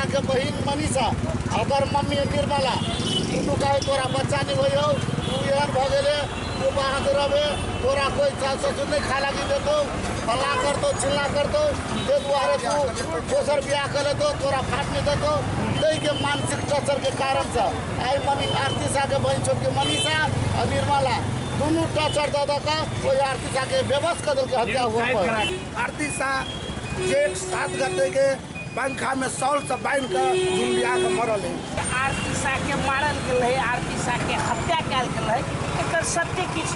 के बहिन मनीषा ओकर मम्मी निर्मला दुनू कहे तोरा बच्चा नहीं हो, तू एहन भऽ गेले, तू बाहर रहबे, तोरा कोई सास ससुर नहीं खाए लागी देतौ, फल्ला करतौ चिल्ला करतौ, ताहि दुआरे तू दोसर बियाह कऽ लेतौ, तोरा फाट नहीं देतौ। ताहिके मानसिक टॉर्चर के कारणसँ आइ मनी आरती शाह के बहिन छोटके मनीषा आ निर्मला दुनू टॉर्चर दऽ दऽ कऽ ओहि आरती शाह के बेबस कऽ देलकै हत्या हुअ पर। आरती शाह जेठ 7 गते के पंखा में सॉल से बांध के झुंडिया के मरल है। आरती शाह के मारल गेल है, आरती शाह के हत्या कयल गेल है, एकर सत्य किछु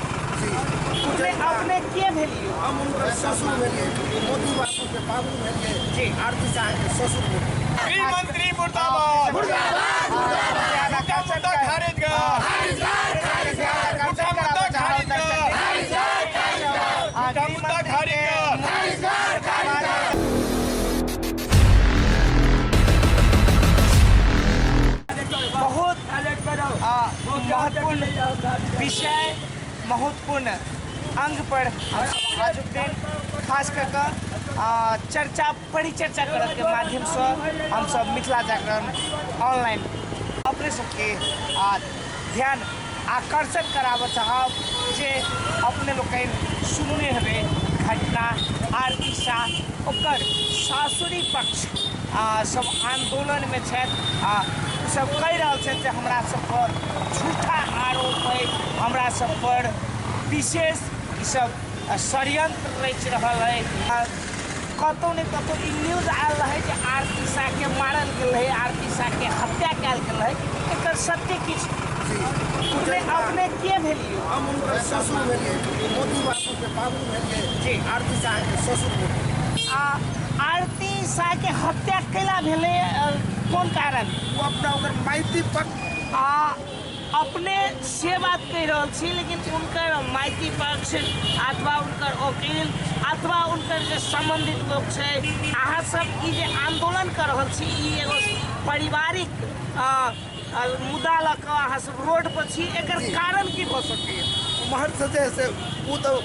अपने अपने के भेलियो? हम उनकर ससुर भेलिए, मोदी बाबू के बाबू भेलिए जी, आरती शाह के ससुर भेलिए। गृह मंत्री मुर्दाबाद मुर्दाबाद मुर्दाबाद, खारिज कर खारिज कर खारिज कर मुद्दा खारिज कर खारिज कर। बहुत महत्वपूर्ण विषय, महत्वपूर्ण अंग पर आजुक दिन खास कर के चर्चा परिचर्चा करऽ के माध्यम से हम सब मिथिला जागरण ऑनलाइन अपने सबके ध्यान आकर्षण कराबऽ चाहब जे अपने लोकनि सुनने हेबै घटना आरती शाह ओकर सासुरी पक्ष सब आंदोलन में छथि आ सब कहि रहल छथि जे हमरा सब पर झूठा आरोप है, हमरा सब पर विशेष ई सब षड्यंत्र रचि रहल है। कतौ ने कतौ ई न्यूज आयल रहै जे आरती शाह के मारल गेल है, आरती शाह के हत्या कयल गेल है, एकर सत्य किछु अपने अपने के भेलियो? हम उनकर ससुर भेलिए, मोदी बाबू के बाबू भेलिए जी, आरती शाह के ससुर भेलिए। आ आरती शाह के हत्या कैला भेलै, कोन कारण? वो अपना ओकर माइती पक्ष आ अपने से बात कहि रहल छी, लेकिन उनकर माइती पक्ष अथवा उनकर वकील अथवा उनकर जे संबंधित लोग छै, अहाँ सब ई जे आंदोलन कर रहल छी ई एगो पारिवारिक मुद्दा लऽ कऽ अहाँ सब रोड पर छी, एकर कारण की भऽ सकैए? महर्ष जे से ओ तऽ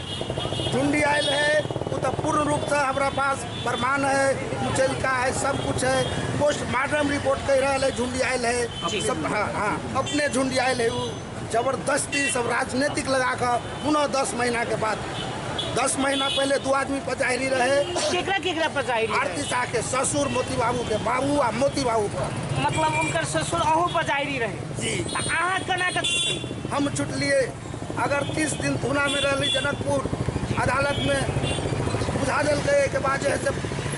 झुंडी आयल है, वो तो पूर्ण रूप से हमारा पास प्रमाण है, मुचलका है, सब कुछ है, पोस्टमार्टम रिपोर्ट कह रहा है झुंडी आयल है सब। हाँ हाँ, अपने झुंडी आयल है, वो जबरदस्ती सब राजनीतिक लगा कर पुनः 10 महीना के बाद, 10 महीना पहले 2 आदमी पजाहिरी रहे। केकरा केकरा पजाहिरी? आरती शाह के ससुर मोती बाबू के बाबू आ मोती बाबू पर, मतलब उनकर ससुर अहू पजाहिरी रहे जी। अहाँ केना के छुटली? हम छुटलिए अगर 30 दिन थुना में रहली जनकपुर अदालत में बुझा दिलकै के बाद जे है से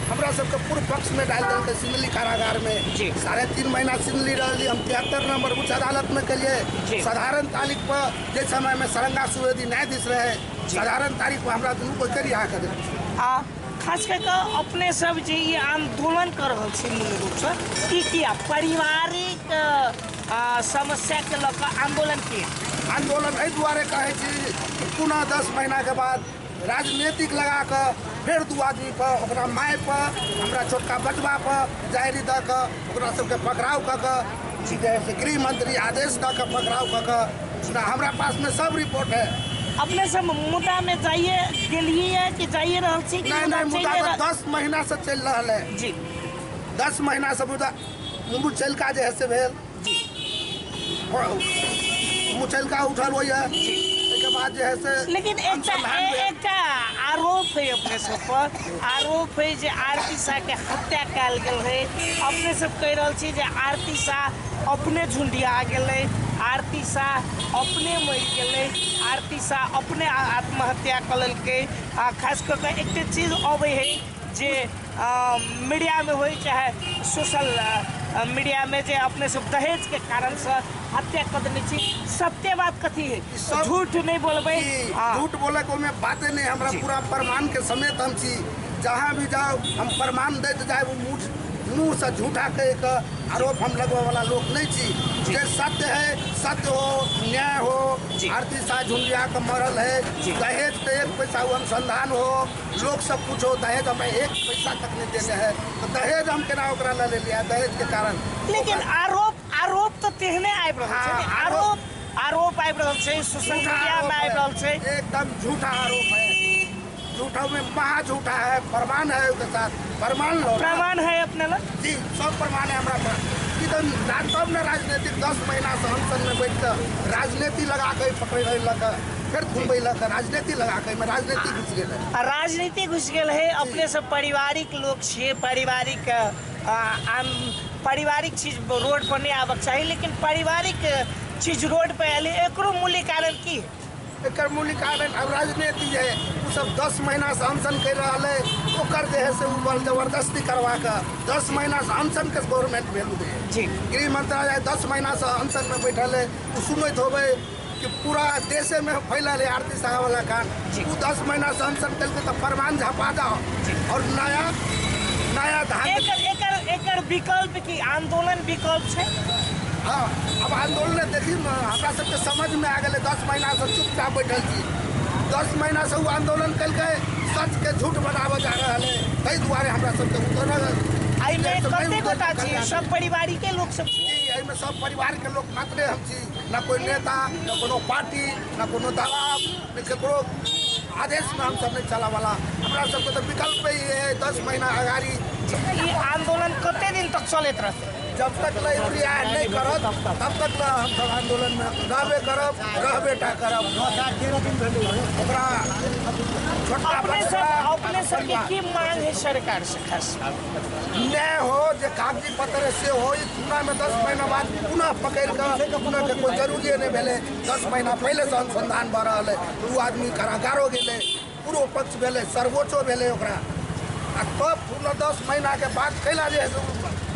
हमरा सबके पूर्व पक्ष में डालि देलकै सिंदली कारागार में। 3.5 महीना सिंदली रहली हम, 73 नंबर उच्च अदालत में केलिए। साधारण तारीख पर जे समय में सरंगा सुवेदी न्यायाधीश रहे, साधारण तारीख पर हमरा दुनू को रिहा कर देलकै। आ खास कर के अपने सब जे ई आंदोलन कर रहल छी मूल रूप से की किया पारिवारिक समस्या के लऽ कऽ आंदोलन किया? आंदोलन एहि दुआरे कहै छी पुनः 10 महीना के बाद राजनीतिक लगा कऽ फेर 2 आदमी पर, ओकरा my पर, हमरा छोटका बचबा पर जाहिरी दऽ कऽ ओकरा सबके पकड़ाव कऽ कऽ जे से गृह मंत्री आदेश दऽ कऽ पकड़ाव कऽ कऽ हमरा पासमे सब रिपोर्ट है। अपने सब मुद्दा में जाइए गेलिए कि जाइए रहल छी? नहीं नहीं, मुद्दा 10 महीना से चलि रहल है जी। 10 महीना से मुद्दा मुचलका जे है से भेल जी, मुचलका उठल होइए के बाद जे है से। लेकिन एकटा आरोप है अपने सब पर, आरोप है जे आरती शाह के हत्या कयल गेल है। अपने सब कहि रहल छी जे आरती शाह अपने झुंडिया गेलै, आरती शाह अपने मरि गेलै, आरती शाह अपने आत्महत्या कऽ लेलकै। आ खास कऽ कऽ एकटा चीज अबै है जे मीडिया में होइ चाहे सोशल मीडिया में जे अपने सब दहेज के कारण से हत्या कऽ देने छी, सत्य बात कथी है? झूठ नहीं बोलबै, झूठ बोले को में बाते नहीं, हमरा पूरा प्रमाण के समेत हम छी, जहाँ भी जाओ हम प्रमाण दैत जाए, वो मुँह से झूठा कह के आरोप हम लगवे वाला लोग नहीं छी। जे सत्य है सत्य हो, न्याय हो। आरती शाह झुंडिया के मरल है, दहेज के 1 पैसा अनुसंधान हो, लोग सब कुछ हो, दहेज हमें 1 पैसा तक नहीं देने है, तो दहेज हम केना ओकरा ले लिया दहेज के कारण। लेकिन आरोप आरोप तो तेहने आबि रहल छै, आरोप आरोप आबि रहल छै, सोशल मीडिया में आबि रहल छै, एकदम झूठा आरोप है, झूठा में महा झूठा है, प्रमाण है उसके साथ। प्रमाण लो। प्रमाण है अपने लग? जी, सब प्रमाण है हमरा पास। ई तऽ तब ने राजनीतिक 10 महीना से अनशन में बैठ कऽ राजनीति लगा के पकड़े लक, फेर घुमबै लक, राजनीति लगा के राजनीति घुसि गेल है। आ राजनीति घुसि गेल है। अपने सब पारिवारिक लोक छियै, पारिवारिक पारिवारिक चीज रोड पर नहीं आबक चाही, लेकिन पारिवारिक चीज रोड पर आयल, एकरो मूल्य कारण की? एकर मूल्य कारण अब राजनीति जे है ओ सब 10 महीना से अनशन कर रहल है, ओकर जे है से ओ बल जबरदस्ती करवा के 10 महीना से अनशन के गवर्नमेंट वैल्यू दे जी। गृह मंत्रालय 10 महीना से अनशन में बैठल है, ओ सुनैत होबै कि पूरा देशे में फैलल है आरती साहब वाला कांड। ओ 10 महीना से अनशन कलके तो फरमान झपा जाओ और नया नया धान। एकर एकर विकल्प की आंदोलन विकल्प छै? हाँ, अब आंदोलन देखी हमरा सबके समझ में आ गए। 10 महीना से चुपचाप बैठल छी, 10 महीना से वो आंदोलन कलके सच के झूठ बनाबऽ जा रहल है, ताहि दुआरे हमरा सबके उतरल। एहिमे कते गोटा छी? सब पारिवारिक लोक सब छी? एहिमे सब परिवार के लोक मात्रे हम छी, न कोई नेता, न कोनो पार्टी, न कोनो दबाव, न ककरो आदेश में हम सब नहीं चला वाला। हमरा सबके तो विकल्प ही है 10 महीना अगाड़ी। ई आंदोलन कते दिन तक चलैत रहतै? जब तक रियायत नहीं करत तब तक ला हम सब आंदोलन में रहबे करब, रहबे टा करब। ओकरा छोटका अपने सबके की मांग है सरकार से? खास न्याय हो, जे कागजी पत्र से हो। पुनः में 10 महीना बाद पुनः पकड़ के पुनः के कोई जरूरी नहीं भेलै। 10 महीना पहले से अनुसंधान भऽ रहल है, ओ आदमी कारागारो गेलै, पूर्व पक्ष भेलै, सर्वोच्चो भेलै ओकरा, आ तब पुनः 10 महीना के बाद कैला जे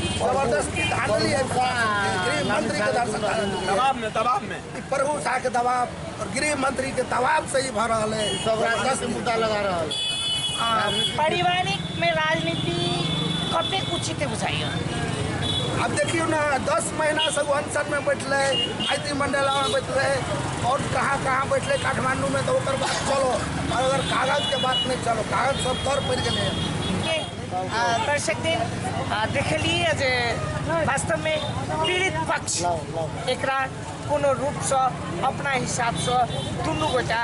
जबरदस्ती धांधली है गृह मंत्री के दर्शन दबाव में प्रभु शाह के दबाव और गृह मंत्री के दबाव से ही भऽ रहल है। सब राजनीति मुद्दा लगा रहल। पारिवारिक में राजनीति कतेक उचित बुझाइए? अब देखियो ना, 10 महीना से वो अनशन में बैठले, माइती मंडला में बैठले और कहाँ कहाँ बैठले काठमांडू में, तो ओकर बात चलो, और अगर कागज के बात नहीं चलो, कागज सब तर पड़ि गेलै। दर्शक दिन देखलिए जे वास्तवमे पीड़ित पक्ष एकरा कोनो रूपसँ अपना हिसाबसँ दुनू गोटा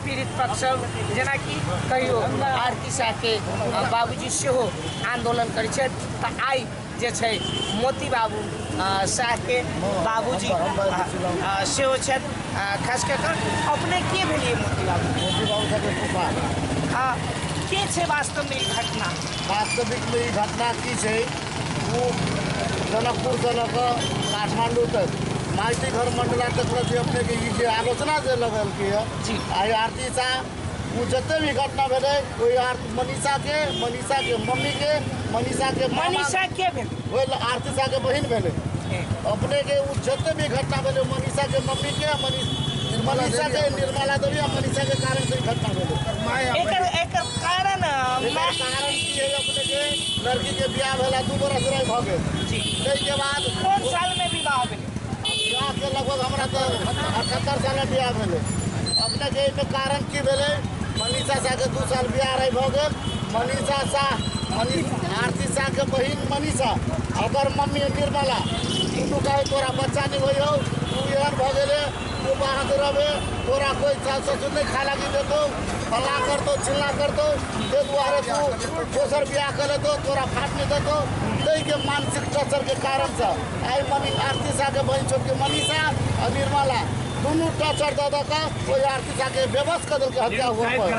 पीड़ित पक्ष जेनाकि कहियो आरती साहके बाबूजी सेहो आंदोलन करै छथि, तऽ आइ जे छै मोती बाबू शाहके बाबूजी सेहो छथि। खास कऽ कऽ अपने के भेलियै मोती बाबू? मोती बाबू साहके फूफा। हाँ, के छै वास्तवमे ई घटना? वास्तविकमे ई घटना की छै, ओ जनकपुरसँ लऽ कऽ काठमाण्डू तक माइती घर मंडला तक जे अपनेके ई जे आलोचना जे लगलकै हँ जी, आइ आरती साह ओ जते भी घटना भेलै ओहि मनीषाके, मनीषाके मम्मीके, मनीषाके मनीषा के भेलै? ओहि आरती साहके बहिन भेलै। अपनेके ओ जते भी घटना भेलै मनीषाके मम्मीके, मनीषाके निर्मला देवी आ मनीषाके कारण से ई घटना भेलै। एकर एकर कारण कारण की है, अपनेके लड़की के बियाह भेला 2 बरस रह भऽ गेल जी, ताहिके बाद कोन साल में विवाह भेलै? बियाह के लगभग हमरा तऽ 78 साल में बियाह भेलै। अपनेके एहिमे कारण की भेलै, मनीषा साहके 2 साल बियाह रह भऽ गेल। मनीषा साह आरती साहके बहिन मनीषा, ओकर मम्मी निर्मला, दुनू कहै तोरा बच्चा नहि होइ हौ, तू एहन भऽ गेलै, तू बाहर रहबे, तोरा कोई सास ससुर नहीं खाए लागी देतौ, फल्ला करतौ चिल्ला करतौ, ताहि दुआरे तू दोसर बियाह कऽ लेतौ, तोरा फाट नहि देतौ। ताहिके मानसिक टॉर्चरके कारणसँ आइ मनी आरती साहके बहिन छोटके मनीषा आ निर्मला दुनू टॉर्चर दऽ दऽ कऽ ओहि आरती साहके बेबस कऽ देलकै हत्या हुअ पर।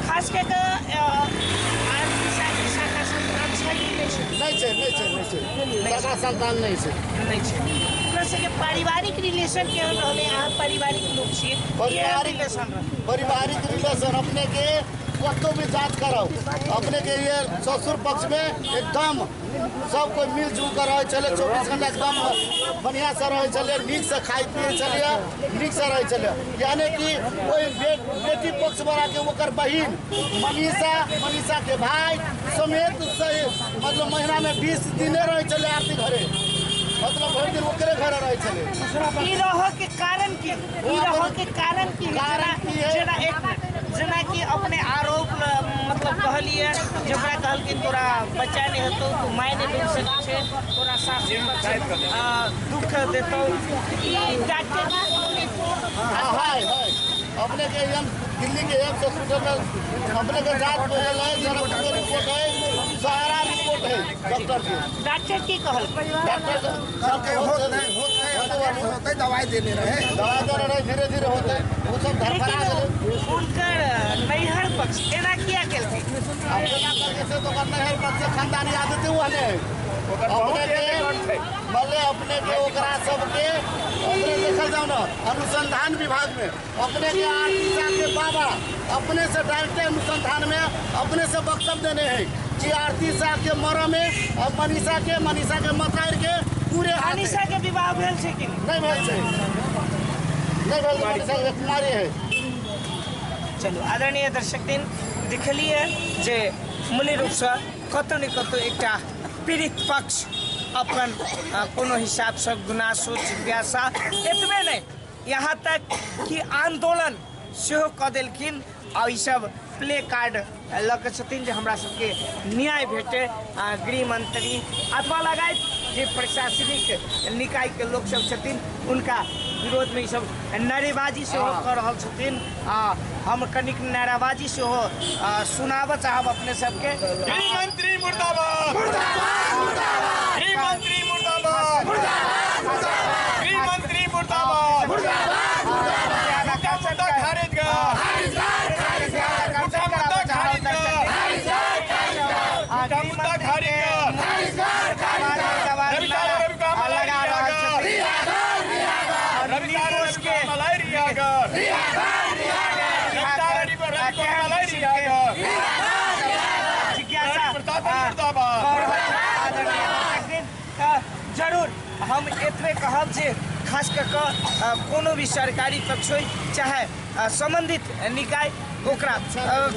खास कऽ कऽ आरती साहके शाखा संतान छै कि नहि छै? नहि छै, नहि छै, नहि छै, शाखा संतान नहि छै, नहि छै। अपना सबके पारिवारिक रिलेशन केहन रहलै? अहाँ पारिवारिक लोक छियै, पारिवारिक रिलेशन रहलै? पारिवारिक रिलेशन अपने के कतौ भी जांच कराउ, अपने के ये ससुर पक्ष में एकदम सब कोई मिलजुल कर रहे छलै, 24 घंटा एकदम बढ़िया से रहे छलै, नीक से खाइ पिए छलियै, नीक से रहे छलियै। यानी कि ओहि बेटी पक्ष वाला के ओकर बहिन मनीषा, मनीषा के भाई समेत से मतलब महीना में 20 दिने रहे छलै आरती घरे, मतलब भरि दिन ओकरे घर रहे छलै। ई रहऽ के कारण की? ई रहऽ के कारण की? कारण की है? जेना एक जेना कि अपने आरोप मतलब कहलिए जे ओकरा कहलकै तोरा बच्चा नहि हेतौ, तू माय नहि बनि सकै छै, तोरा सासु दुख देतौ, ई डॉक्टर हाँ, है, है। अपने के एम दिल्ली के एम्स हॉस्पिटल में अपने के जांच भेल है, जनकपुर के रिपोर्ट है, सारा रिपोर्ट है डॉक्टर के। डॉक्टर की कहल? डॉक्टर कहलकै होत नहि, होत नहि, होतै, दवाइ देने रहै, दवाइ देने रहै, धीरे धीरे होतै, ओ सब धड़फड़ा लेकिन गेलै। हुनकर नैहर पक्ष एना किया केलखिन? आब केना करके से तो ओकर नैहर पक्ष से खानदानी आदते ओहने है। ओकर अपने बहुत के रिकॉर्ड छै। भले अपने के ओकरा सबके अपने देखल जाओ ना अनुसंधान विभाग में अपने के आरती शाह के बाबा अपने से डायरेक्ट अनुसंधान में अपने से वक्तव्य देने हैं कि आरती शाह के मर में और मनीषा के मतार के पूरे हाथ है। अनिशा के विवाह भेल छै कि नहि? नहीं भेल छै, नहीं भेल छै, मनीषा के कुमारी है। चलू आदरणीय दर्शक दिन देखलिए जे मूल्य रूपसँ कतौ ने कतौ एकटा पीड़ित पक्ष अपन कोनो हिसाबसँ गुनासो जिज्ञासा, एतबे नहि यहाँ तक कि आंदोलन सेहो कऽ देलखिन आ ई सब प्ले कार्ड लऽ कऽ छथिन जे हमरा सबके न्याय भेटे। गृह मंत्री अथवा लगायत जे प्रशासनिक निकायके लोक सब छथिन उनका विरोधमे ई सब नारेबाजी सेहो कऽ रहल छथिन। आ हम कनिक नाराबाजी सेहो सुनाबऽ चाहब अपने सबके। गृह मंत्री मुर्दाबाद, गृह मंत्री मुर्दाबाद, गृह मंत्री मुर्दाबाद, झूठा मुद्दा खारिज कर, झूठा मुद्दा खारिज कर, झूठा मुद्दा खारिज कर, रवि का रवि का मलाई लगा रिहा रहल कर, छथिन। रवि का रवि का मलाई रिहा कर, रवि का रवि रवि का मलाई रिहा कर, जिज्ञासा प्रताप मुर्दाबाद। कऽ रहल छथि आदरणीय दर्शकवृंद। तऽ जरूर हम एतबे कहब जे खास कऽ कऽ कोनो भी सरकारी पक्ष होइ चाहे सम्बन्धित निकाय, ओकरा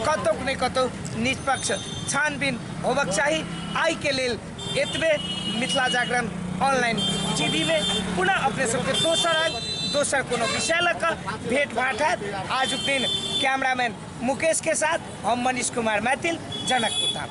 कतौ ने कतौ निष्पक्ष छानबीन होबक चाही। आइके लेल एतबे। मिथिला जागरण ऑनलाइन टीवी में पुनः अपने सबके दोसर आयल दोसर कोनो विषय लऽ कऽ भेंट घाट हैत। आजुक दिन कैमरामैन मुकेश के साथ हम मनीष कुमार मैथिल, जनकपुर धाम।